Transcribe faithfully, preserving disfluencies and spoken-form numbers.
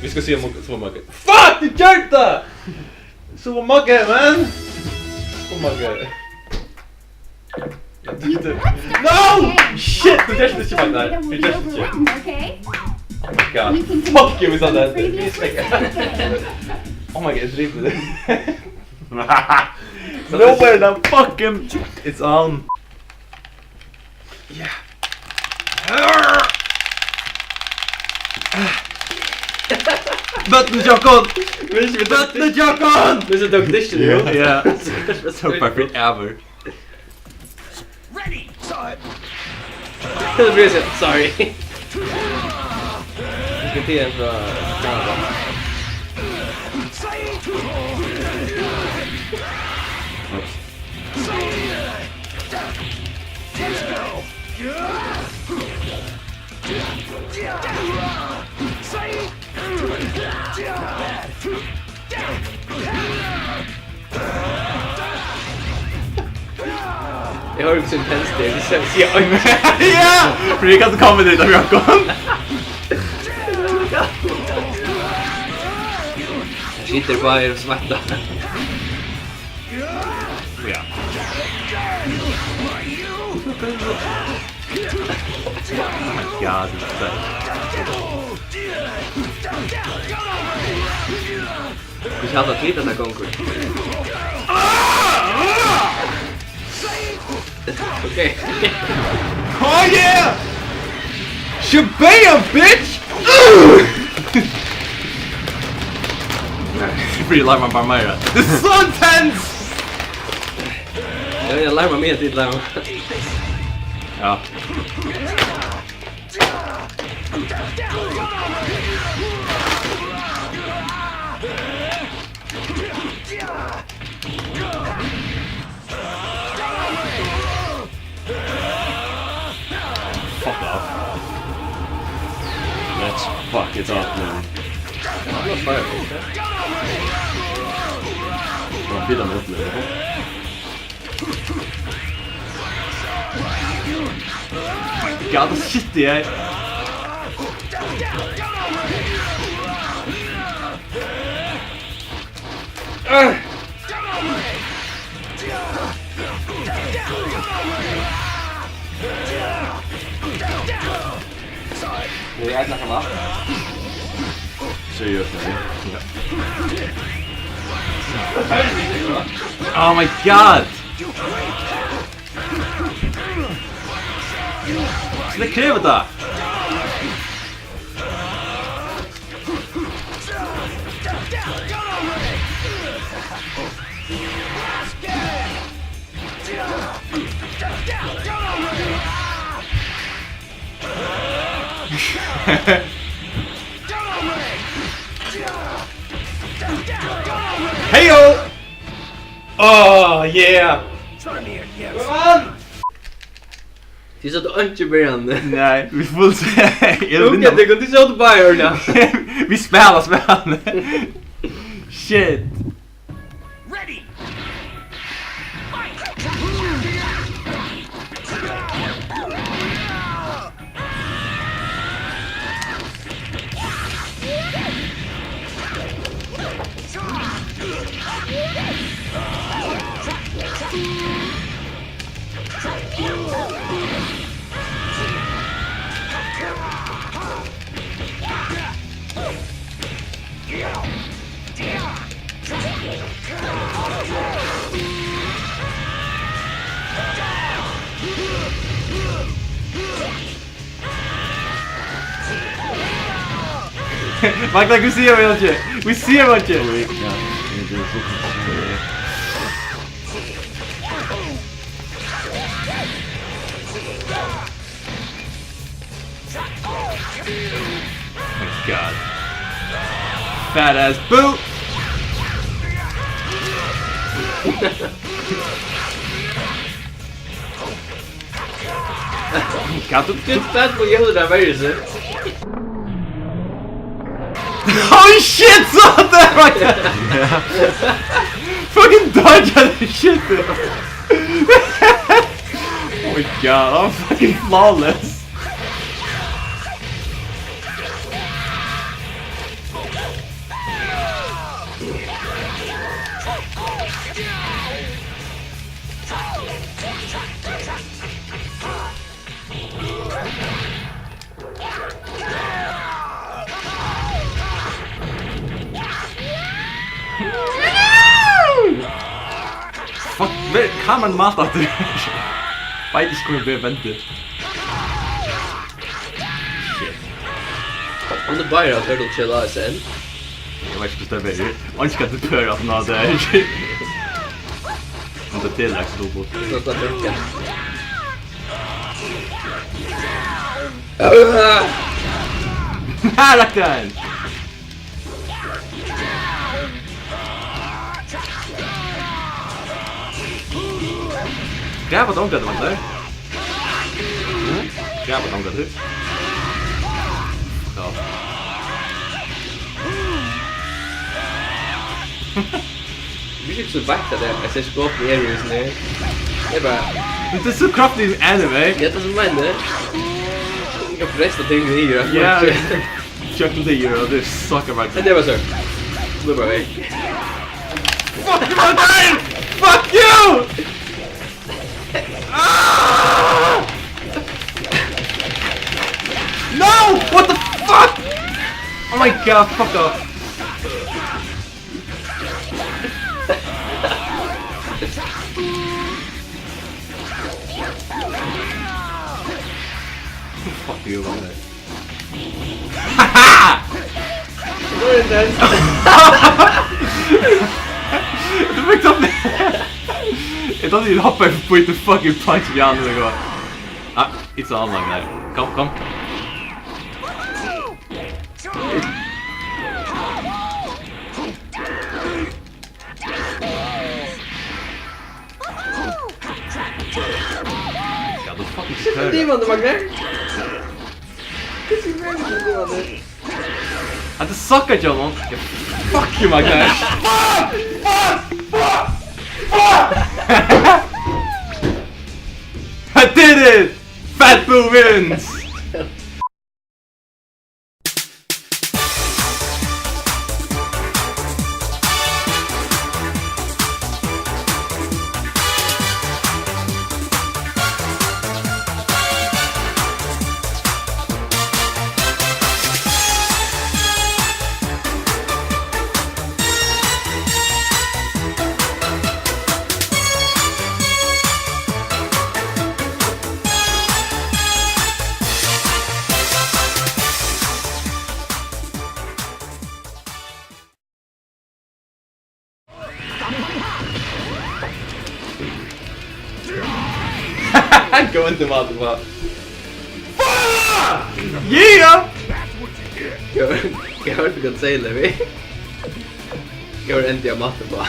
Vit skulu siga Mugge, Super Mugge. Fuck, tú gjørdi tað! Super Mugge, man! Super Mugge. No! Shit, tú gjørdi tað ikki, Magnar. Tú gjørdi tað ikki. Oh my god. Fuck you, we saw that. Oh my god, eg drepi teg. Nowhere the fucking it's on. Yeah. Børnini hjá okkum! Børnini hjá okkum! Hvis du tók dystin, jú. Yeah. Tók bara forever. Ready! Saw it! Sorry. Skal til en fra Canada. Eg havi ikki sett helst det, hvis jeg sier alt. Ja! Fordi jeg kan komme dit, om jeg kom. Jeg sitter bare og smatter. Ja. Ja, det er Vit halda, at vita, at tað gongur. Ok. Oh yeah! Shabam, bitch! Free larma bara meira. This is so intense! Ja, eg larma meira, tit larma. Ja. Fuck off. Let's fuck it up, man. Hann er fire, ikke? Hann blir den opplever. Ja, da sitter jeg. Vil du eita noe? Seriøst, nei. Ja. Oh my god! Hvat krevur tað? Heyo! Oh, yeah! Kom on! Tit sótu einki í byrjanini. Nei, vit fullt. Eg veit ikki. Tit kundu ikki sótu báðir, ja. Vit spæla spælini. Shit. Ready. Magnar, vit síggja einki. Vit síggja einki. Sorry. Ja, eg eri fucking sorry. Oh my god. Fat ass boot! Got the good fat boy, you know that very soon. Oh shit, so that right there. Fucking dodge that shit, dude. Oh my god, I'm fucking flawless. Ver-, kameran malt aftur. Veit ikki, hvør ber vendi. Shit. Hann er bara turtle shell A S N. Eg veit ikki, hvussu tað verður. Hann skal til pør at ná tað her. Hann er til, like, so bort. So skal tað funka. Her er tað! Grab at ongantíð, mann, der. Mm? Grab at ongantíð. Ja. Vit eru ikki so vant at tað, at tað skopið er í hesum her. Tað er bara Men tað er so kraftigt í anime. Ja, tað er so, meini eg. Eg kann pressa ting niður, ja. Ja. Chuck Lear, og tað er sucker, right? Hetta er bara søk. Nú er bara vekk. Fuck you, my guy! Fuck you! Ah! No! What the fuck? Oh my god, fuck off. Fuck you, man. Haha! What is that? Du fikk opp det. Jeg trodde du hoppet på the fucking punch, Jan, det går. Ah, it's on like that. Kom, kom. Got the fucking Hvat er tað, Magnus? Hvat er tað, Magnus? Hatta er sucker, John. Fuck you, Magnus. Fuck! Fuck! Fuck! Fuck! I did it! Fat Boo wins! Go into Mata, bara. Fuck! Yeah! Hvat, hvat er tað, tú sigur, Levi? Hvat er tað, Mata, bara?